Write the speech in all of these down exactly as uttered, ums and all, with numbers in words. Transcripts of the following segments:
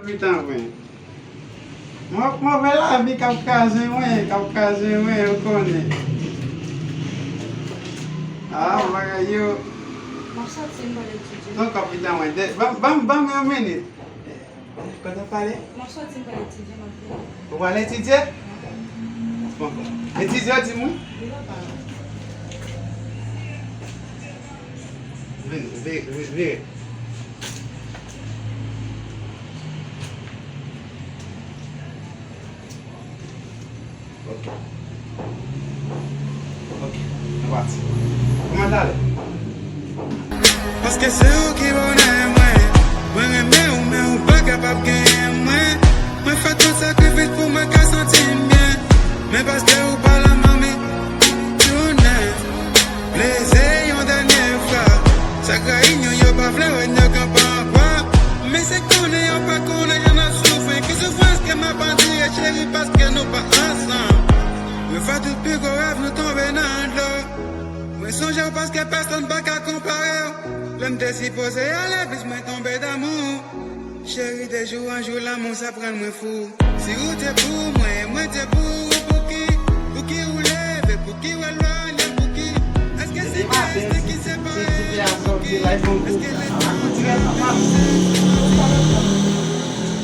Pitan mwen. Mwen, mwen wè lavi k ap kraze mwen, k ap kraze mwen, ou konnen. Ah, bagay yo. M ap soti, m pral etidye. Non, kapitan mwen. De, ban, ban, ban m yon minit. Kote w pale? M ap soti, m pral etidye, m ap vini. Ou pral etidye? Bon, etidye, di mwen. Vini, vini, vini, vini. Ok. Ok, nou pati. Kòman talè? Paske se ou ki bonè mwen. Mwen renmen ou, men ou pa kapab genyen mwen. Mwen fè tout sakrifis pou mwen ka santi m byen. Men paske ou pa la, manmi, tounen. Pleze yon dènye fwa. Sa k rayi nou, yo pa vle wè nou kanpe an kwa. Men se konnen yo pa konnen jan n ap soufri. Ki soufrans ke m ap andire, cheri, paske nou pa ansanm. Mwen fè tout pi gwo rèv nou tonbe nan dlo. Mwen sonje w paske pèsonn pa ka konpare w. Lè m te sipoze ale, plis mwen tonbe damou. Cheri, de jou an jou, lanmou sa pran mwen fou. Si ou te pou mwen, mwen te pou ou, pouki, pouki ou leve, pouki ou elwanye, pouki? Èske se Destè ki separe nou, pouki? Èske letan ki separe nou?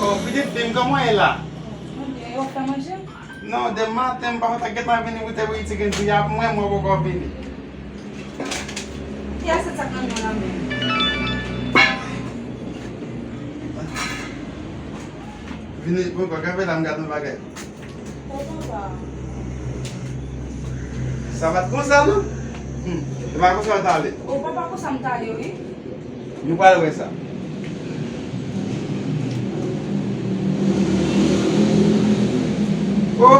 Oh, pitit fi m, kòman w ye la? Mwen byen, e w ap fè manje? Non, de maten, m pa fè sa, gentan vini pou te pou iti gen di ap mwen, mwen poko vini. Ki asyèt sa k nan men w la menm? Vini, bon, bon, kanpe la, m gade yon bagay. O papa. Sa pa t konsa, non? Hmm. E pa konsa w t ale. O papa, konsa m t ale, wi. Nou pral wè sa. O!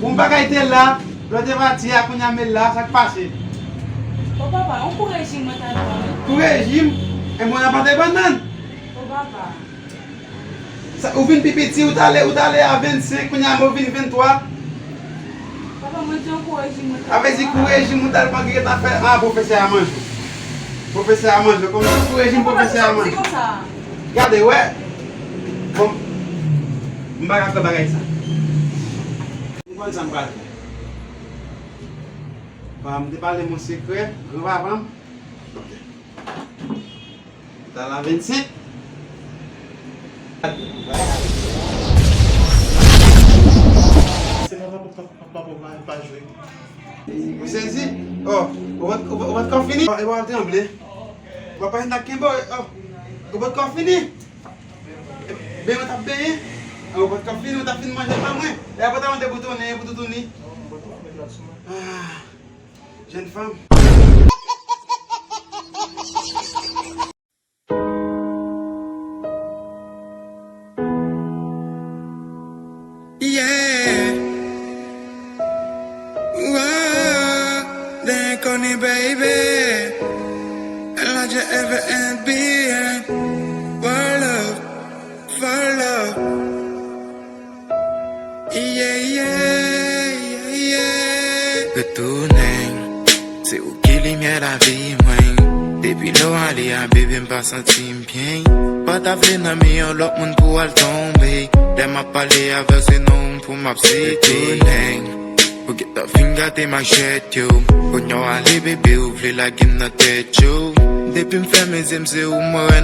Yon bagay te la, lè w te pati a, kounye a m la, sa k pase? O papa, yon kou rejim mwen t al pran, wi. Kou rejim? E mwen nan pate bannann. O papa. Sa, ou vin pi piti, ou t ale, ou t ale a vennsenk, kounye a ou vin venntwa. Papa, mwen di yon kou rejim mwen t al pran. Sa vle di kou rejim ou t al pran ki gentan fè, ah, pwofesè a manje w. Pwofesè a manje w. Kòmsi kou rejim pwofesè a manje w. Gade, wè. Bon, m pa ka fè bagay sa. Ou konn sa m pral fè. Papa m te pale m yon sekrè, gran papa m. Ok. Dala vennsenk. Se papa, papa, papa, papa, pa jwe. Ou sezi? Oh, ou pa t, ou pa, ou pa t ka fini? Oh, e w ap tranble. Ou pa pa jwenn ak kenbe, oh. Ou pa t ka fini? Ben, ou t ap benyen? Ah, ou pa t ka fini, ou t ap fin manje pa mwen. E apre ta mande pou tounen, pou toutouni. Ah. Jèn fanm. Yeah. Whoa. They call me baby. And I just ever and be. One love, for love. Yeah, yeah, yeah, yeah. Retounen, se ou ki limyè lavi mwen. Depi lè w ale a, bebe, m pa santi m byen. Pa ta vle nan men yon lòt moun pou al tonbe. Lè m ap pale avè w, se non w pou m ap site. Retounen, ou gentan fin gate manchèt yo. Kounye a w ale, bebe, ou vle lage m nan tèt yo. Depi m fèmen zye m, se ou mwen wè.